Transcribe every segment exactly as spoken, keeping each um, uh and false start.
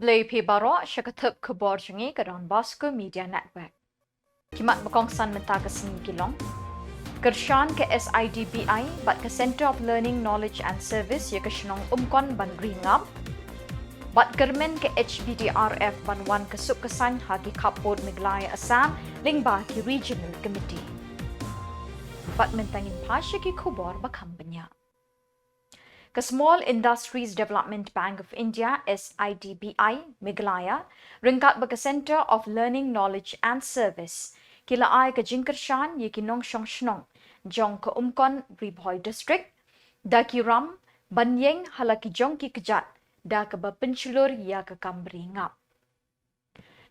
Blei phi baroh sha ka thup khubor jong ngi ka Don Bosco Media Network. Ki mat ba kongsan mynta ka sngi ki long: Kyrshan ka S I D B I bad ka Centre of Learning, Knowledge and Service ïa ka shnong Umkon ban ri ngap. Bad kyrmen ka H B D R F ban wan ka suk ka saiñ ha ki khappud Meghalaya, Assam lyngba ki Regional Committee. Bad mynta ngin phai sha ki khubor ba kham bniah. Ka Small Industries Development Bank of India, S I D B I, Meghalaya ryngkat bad ka Centre of Learning, Knowledge and Service ki la ai ka jingkyrshan ïa ki nongshong shnong jong ka Umkon, Ri Bhoi District, da ki ram ban ïeng ha la ki jong ki kjat da kaba pynshlur ïa ka kam ri ngap.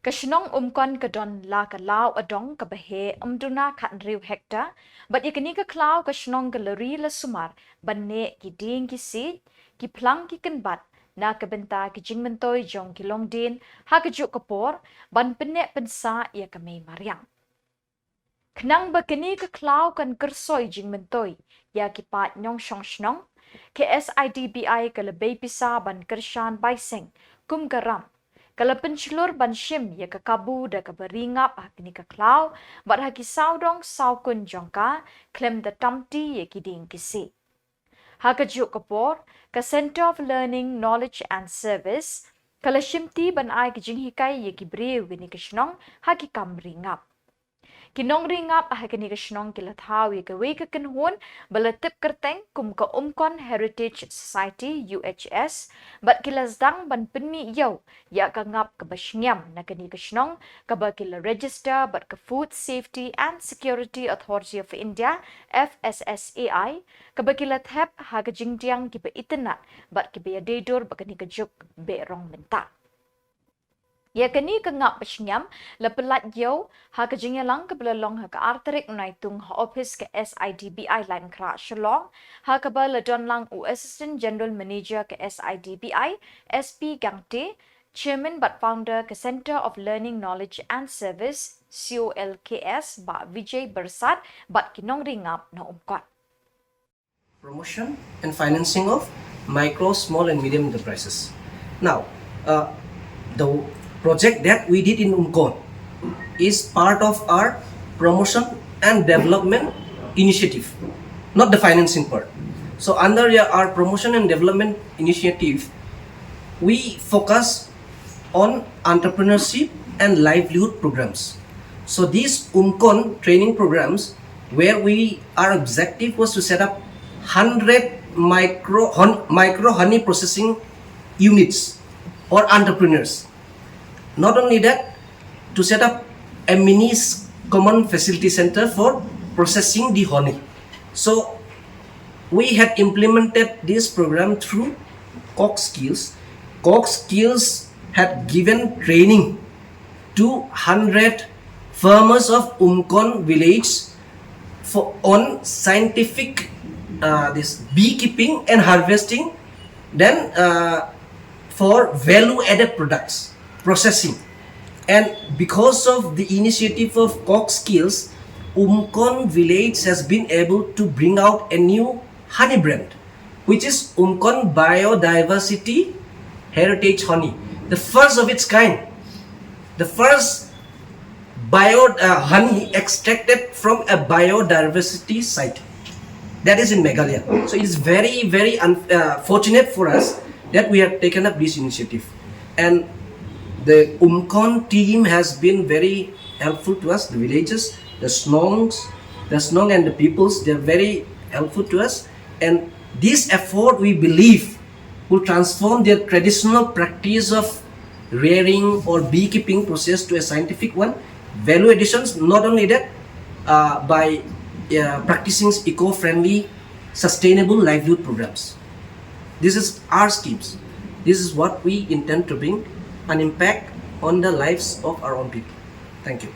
Ka shnong Umkon ka don la ka law adong kaba heh ym duna khathynriew hektar, bad ïa kane ka khlaw ka shnong ka la ri la sumar ban neh ki dieng ki siej, ki phlang ki kynbat na ka bynta ki jingmyntoi jong ki longdien ha kajuh ka por, ban pynneh pynsah ïa ka mei mariang. Khnang ba kane ka khlaw kan kyrsoi jingmyntoi ïa ki paid nongshong shnong, ka S I D B I ka la bei pisa ban kyrshan bai seng kum ka ram. Ka la pynshlur ban shim ïa ka kabu da kaba ri ngap ha kane ka khlaw bad ha ki sawdong sawkun jong ka, khlem da tamti ïa ki dieng ki siej. Ha kajuh ka por, ka Centre of Learning, Knowledge and Service ka la shimti ban ai ka jinghikai ïa ki briew kane ka shnong ha ki kam ri ngap. Ki nongri ngap ha kane ka shnong ki la thaw ïa kawei ka kynhun ba la tip kyrteng kum ka Umkon Heritage Society, U H S, bad ki la sdang ban pynmih ïew ïa ka ngap kaba shngiam na kane ka shnong, kaba ki la register bad ka Food Safety and Security Authority of India, F S S A I, kaba ki la thep ha ka jingdiang kiba itynnad bad kiba ïadei dur bad kane ka juk beh rong mynta. Ïa kane ka ngap ba shngiam la pyllait ïew ha ka jingïalang kaba la long ha ka ar tarik u Naitung ha ophis ka S I D B I Laitumkhrah, Shillong, ha kaba la don lang u Assistant General Manager ka S I D B I, S P Gangte, Chairman bad Founder ka Centre of Learning, Knowledge and Service, C O L K S, Bah Vijay Barsad bad ki nongri ngap na Umkon. Promotion and financing of micro, small and medium enterprises. Now, uh, the project that we did in Umkon is part of our promotion and development initiative, not the financing part. So under your, our promotion and development initiative, we focus on entrepreneurship and livelihood programs. So these Umkon training programs, where we, our objective was to set up hundred micro, hon-, micro honey processing units or entrepreneurs. Not only that, to set up a mini s-, common facility center for processing the honey. So we had implemented this program through Cox Skills. Cox Skills had given training to hundred farmers of Umkon village for, on scientific, uh, this beekeeping and harvesting, then, uh, for value-added products, processing. And because of the initiative of Cox Skills, Umkon village has been able to bring out a new honey brand, which is Umkon Biodiversity Heritage Honey, the first of its kind, the first bio, uh, honey extracted from a biodiversity site. That is in Meghalaya. So it is very, very un-, uh, fortunate for us that we have taken up this initiative. And the Umkon team has been very helpful to us, the villagers, the Shnongs, the Shnong and the peoples, they are very helpful to us. And this effort, we believe, will transform their traditional practice of rearing or beekeeping process to a scientific one. Value additions, not only that, uh, by, uh, practicing eco-friendly, sustainable livelihood programs. This is our schemes. This is what we intend to bring an impact on the lives of our own people. Thank you.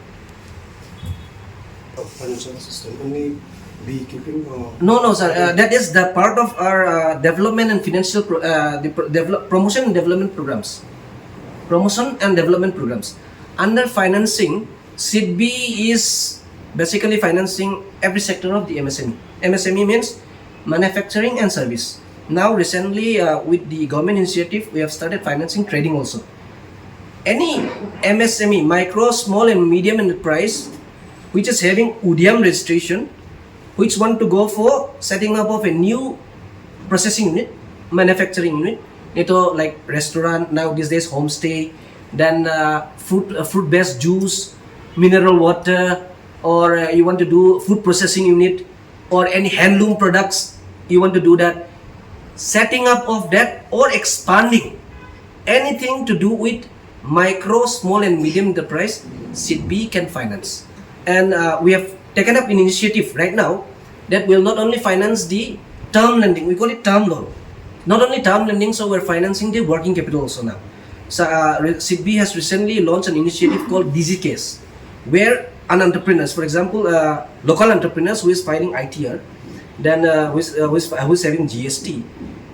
Financial assistance, only beekeeping or? No, no, sir. Uh, that is the part of our, uh, development and financial pro-, uh, the pro-, develop, promotion and development programs. Promotion and development programs. Under financing, SIDBI is basically financing every sector of the M S M E. M S M E means manufacturing and service. Now, recently, uh, with the government initiative, we have started financing trading also. Any M S M E, micro, small and medium enterprise, which is having Udyam registration, which want to go for setting up of a new processing unit, manufacturing unit, ito like restaurant, now these days homestay, then uh, fruit uh, fruit based juice, mineral water, or uh, you want to do food processing unit, or any handloom products, you want to do that, setting up of that or expanding, anything to do with micro, small and medium enterprise, SIDBI can finance. And uh, we have taken up an initiative right now that will not only finance the term lending, we call it term loan. Not only term lending, so we're financing the working capital also now. So uh, SIDBI has recently launched an initiative called DigiCash, where an entrepreneurs, for example, uh, local entrepreneurs who is filing I T R, then uh, who, is, uh, who, is, uh, who is having G S T,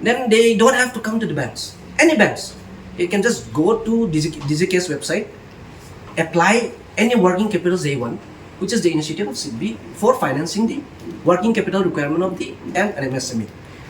then they don't have to come to the banks, any banks. You can just go to DigiCash website, apply any working capital they want, which is the initiative of SIDBI for financing the working capital requirement of the M and M S M E.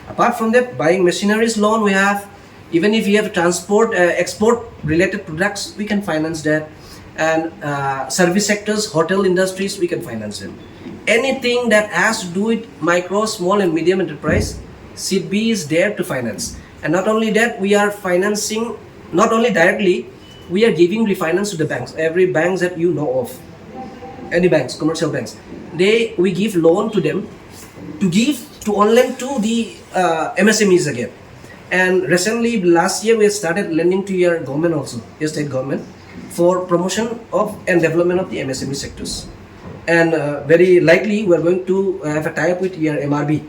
Apart from that, buying machineries loan we have, even if you have transport, uh, export related products, we can finance that. And uh, service sectors, hotel industries, we can finance them. Anything that has to do with micro, small and medium enterprise, SIDBI is there to finance. And not only that, we are financing, not only directly, we are giving refinance to the banks. Every banks that you know of, any banks, commercial banks, they, we give loan to them to give, to on lend to the uh, M S M Es again. And recently, last year, we started lending to your government also, your state government, for promotion of and development of the M S M E sectors. And uh, very likely, we're going to uh, have a tie-up with your M R B,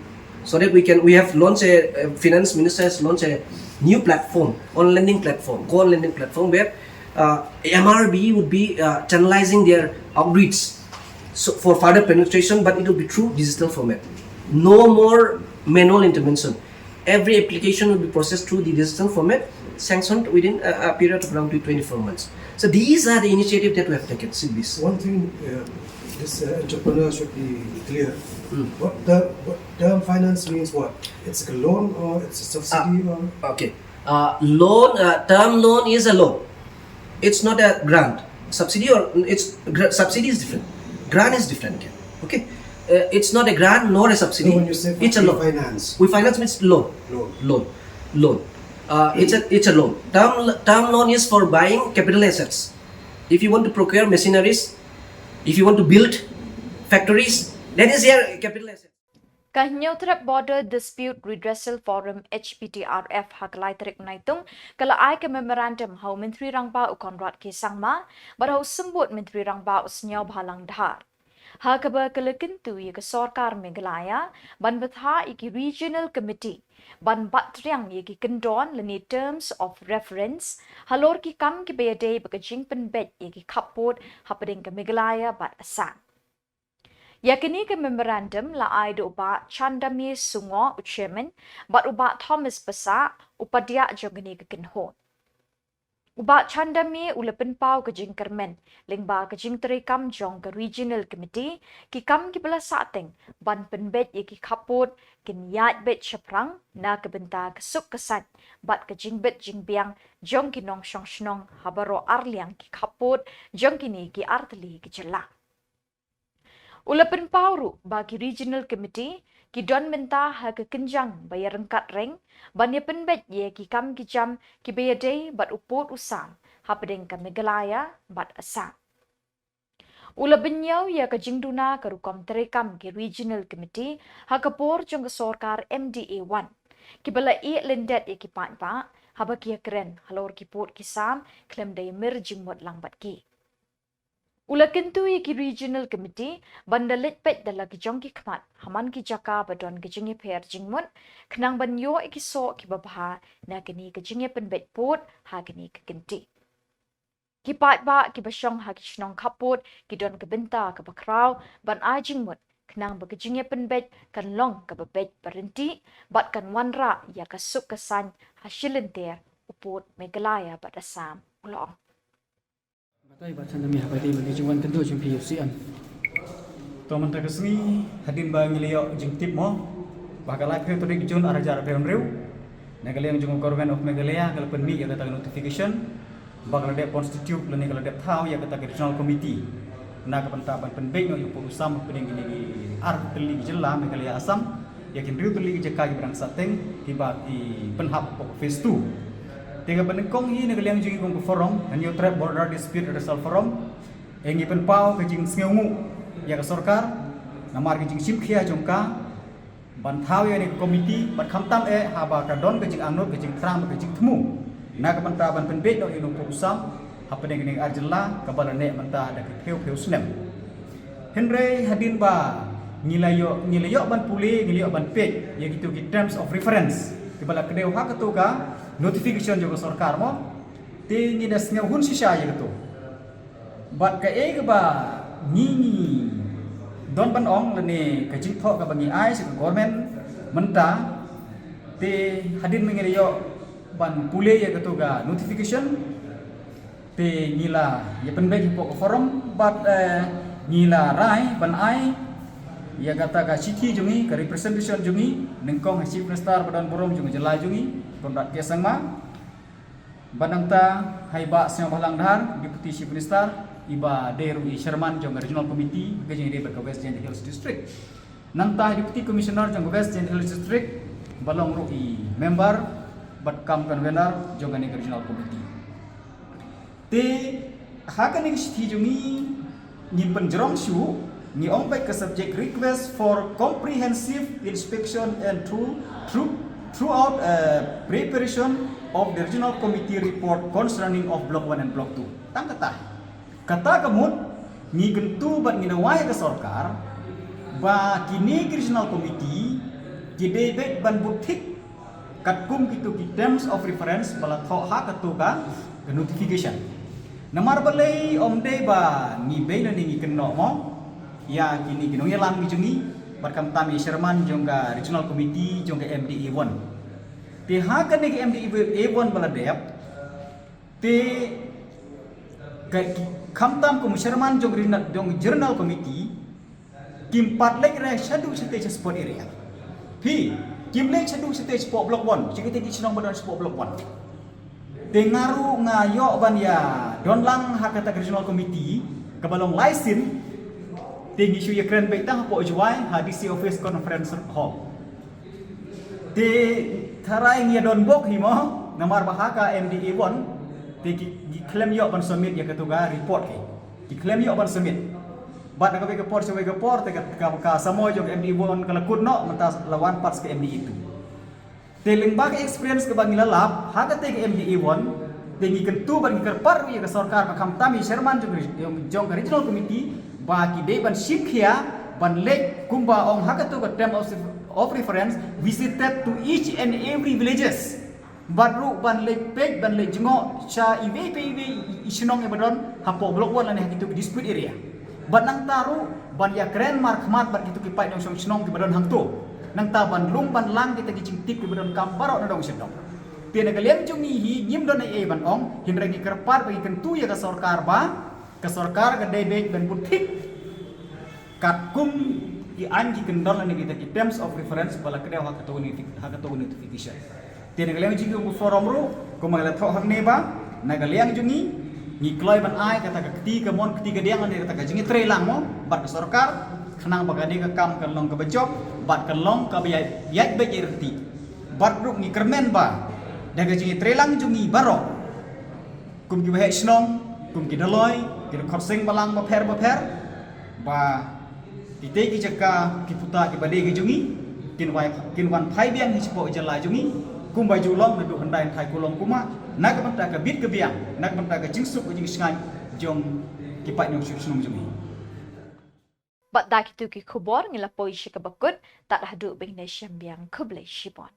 so that we can, we have launched a, a finance minister has launched a new platform, on lending platform, co-on lending platform, where uh, M R B would be uh, channelizing their outreach, so for further penetration, but it will be through digital format. No more manual intervention. Every application will be processed through the digital format, sanctioned within a, a period of around twenty-four months. So these are the initiatives that we have taken, SIDBIs. One thing uh, this uh, entrepreneur should be clear. What the what term finance means what? It's a loan or it's a subsidy or? Okay. Uh, loan, uh, term loan is a loan. It's not a grant. Subsidy or it's gra- subsidy is different. Grant is different. Okay. Uh, it's not a grant nor a subsidy. So when you say it's a loan. Finance, we finance means loan. Loan. Loan. Loan. Uh, it's a it's a loan. Term term loan is for buying capital assets. If you want to procure machineries, if you want to build factories, that is your capital asset. Ka Hynñiewtrep Border Dispute Redressal Forum, H B D R F, ha ka lai tarik Naitung ka la ai ka memorandum ha u Myntri Rangbah u Conrad K Sangma bad ha u Symbud Myntri Rangbah u Sniawbhalang Dhar. Ha kaba ka la kyntu ïa ka sorkar Meghalaya ban bthah ïa ki Regional Committee ban bat triang ïa ki kyndon lane terms of reference halor ki kam kiba ïadei bad ka jingpynbeit ïa ki khappud hapdeng ka Meghalaya bad Assam. Ïa kane ka memorandum la ai da u Bah Chandamir Sungoh, u Chairman, bad u Bah Thomas Passah, u Padiah jong kane ka kynhun. U Bah Chandamir u la pynpaw ka jingkyrmen lyngba ka jingtreikam jong ka Regional Committee, ki kam kiba la sahteng ban pynbeit ïa ki khappud kin ïaid beit shaphrang na ka bynta ka suk ka saiñ bad ka jingbit jingbiang jong ki nongshong shnong ha baroh arliang ki khappud jong kine ki artylli ki jylla. U la pynpaw ruh ba ki Regional Committee ki don bynta ha ka kynjang ba ïaryngkat reng ban ïa pynbeit ïa ki kam ki jam kiba ïadei bad u pud u sam hapdeng ka Meghalaya bad Assam. U la bynñiew ïa ka jingduna ka rukom treikam ki Regional Committee ha ka por jong ka sorkar M D A one, kiba la ïeh lyndet ïa ki paidbah haba ki ïakren halor ki pud ki sam khlem da ïamir jingmut lang bad ki. U la kyntu ïa ki Regional Committee ban da leit peit da la ki jong ki khmat ha man ki jaka ba don ka jingïapher jingmut, khnang ban ïoh ïa ki soh kiba bha na kane ka jingïapynbeit pud ha kane ka kynti. Ki paidbah kiba shong ha ki shnong khappud ki don ka bynta kaba khraw ban ai jingmut, khnang ba ka jingïapynbeit kan long kaba beit ba ryntih bad kan wanrah ïa ka suk ka saiñ ha shilynter u pud Meghalaya bad Assam, u la ong. Batai ba chan da mi ha bai dei ba ngi jingwan kyntu jong phi ïa u C M. To mynta ka sngi hadien ba ngi la ïoh jingtip mo ba ha ka laiphew tarik Jun arhajar arphew hynriew, na ka liang jong u Government of Meghalaya ka la pynmih ïa kata ka notification ba ka la dep constitute lane ka la dep thaw ïa kata ka regional committee na ka bynta ban pynbeit noh ïa u pud u sam hapdeng kine ki ar tylli ki jylla Meghalaya Assam, ïa ki hynriew tylli ki jaka kiba dang sahteng kiba ki pynhap hapoh phase two. Te kaba nyngkong hi na ka liang jong ngi kum ka forum, Hynñiewtrep Border Dispute Redressal Forum, eh ngi pynpaw ka jingsngewnguh ïa ka sorkar namar ka jingshim khia jong ka ban thaw ïa kane ka committee, bad khamtam eh haba ka don ka jingangnud, ka jingthrang bad ka jingthmu na ka bynta ban pynbeit noh ïa une u pud u sam hapdeng kine ki ar jylla kaba la neh mynta da ki phew phew snem. Hynrei hadien ba ngi la ïoh, ngi la ïoh ban pule, ngi la ïoh ban peit ïa kito ki terms of reference kiba la kdew ha kato ka notification jong ka sorkar mo, te ngi da sngewhun shisha ïa kato. Bad kaei kaba ngi, ngi don ban ong lane ka jingthoh kaba ngi ai sha ka government mynta, te hadien ba ngi la ïoh ban pule ïa kato ka notification, te ngi la ïa pynbeit hapoh ka forum bad, eh, ngi la rai ban ai ïa kata ka shithi jong ngi, ka representation jong ngi, nyngkong ha Chief Minister ba don burom jong ka jylla jong ngi, Conrad K Sangma. Bad nangta ha i Bah Sniawbhalang Dhar, Deputy Chief Minister, iba dei ruh i Chairman jong ka Regional Committee ka jingïadei bad ka West Jaintia Hills District. Nangta i Deputy Commissioner jong ka West Jaintia Hills District ba long ruh i member bad kam convener jong kane ka Regional Committee. Te ha kane ka shithi jong ngi, ngi pynjrong shuh, ngi ong beit ka subject: Request for comprehensive inspection and through, through, throughout, uh, preparation of the Regional Committee report concerning of Block one and Block two. Tang kata. Kata ka mut ngi kyntu bad ngi dawa ïa ka sorkar ba kine ki Regional Committee ki dei beit ban bud thik katkum kito ki terms of reference ba la thoh ha kato ka, ka notification. Namar balei? Ym dei ba ngi bei lane ngi kynnoh mo ïa kine ki nongïalam ki jong ngi, bad khamtam i Chairman jong ka Regional Committee jong ka M D A one. Te ha kane ka M D A one ba la dep, te ka, khamtam kum u Chairman jong ka Regional, jong ka Regional Committee, kim pat leit re shaduh shatei sha spot area. Phi, kim leit shaduh shatei shapoh Block one, sha kitei ki shnong ba don shapoh Block one. Te nga ruh nga ïoh ban ïa don lang ha kata ka Regional Committee kaba long lai sien. Te ngi shu ïa kren beit tang hapoh Jowai ha D C office, conference hall. Te tharai ngi ïa don bok hi mo, namar ba ha ka M D A one te ki, ki khlem ïoh ban submit ïa kato ka report ki. Ki khlem ïoh ban submit. Bad na kawei ka por sha kawei ka por te ka, ka, ka samoi jong ka M D A one ka la kut noh, mynta la wan pat sha ka M D A two. Te lyngba ka experience kaba ngi la lap ha kata ka M D A one, te ngi kyntu bad ngi kyrpad ruh ïa ka sorkar, bad khamtam i Chairman jong, jong, jong ka Regional Committee, ba ki dei ban shim khia ban leit kumba ong ha kato ka term of, of reference, visited to each and every villages. Bad ruh ban leit peit, ban leit jngoh sha iwei pa iwei i, i shnong iba don hapoh Block one lane ha kito ki dispute area. Bad nangta ruh ban ïa kren markhmat bad kito ki paid nongshong shnong kiba don hangto. Nangta ban lum ban lang kita ki jingtip kiba donkam baroh na dong sha dong. Te na ka liang jong ngi hi ngim don ei ei ban ong, hynrei ngi kyrpad bad ngi kyntu ïa ka sorkar ba ka sorkar ka dei beit ban bud thik katkum ki aiñ ki kyndon lane kita ki terms of reference ba la kdew ha kato ka noti-, ha kato ka notification. Te na ka liang jong ngi kum ka forum ruh, kumba la thoh hangne ba na ka liang jong ngi, ngi kloi ban ai kata ka kti kamon kti kadiang lane kata ka jingïatreilang mo bad ka sorkar, khnang ba kane ka kam kan long kaba jop bad kan long kaba ïaid, ïaid beit ïaid ryntih. Bad ruh ngi kyrmen ba da ka jingïatreilang jong ngi baroh, kum ki waheh shnong, kum ki dolloi, ki dkhot seng balang bapher bapher, ba kitei ki jaka ki puta kiba dei ki jong ngi kin wai, kin wan phai biang hi shapoh jylla jong ngi kumba ju long naduh hyndai hynthai kulong kumba, na ka bynta ka bit ka biang, na ka bynta ka jingsuk ka jingshngaiñ jong ki paid nongshong shnong jong ngi. Bad da kito ki khubor ngi la poi sha kaba kut, tad haduh ba ngin ïashem biang, khublei shibun.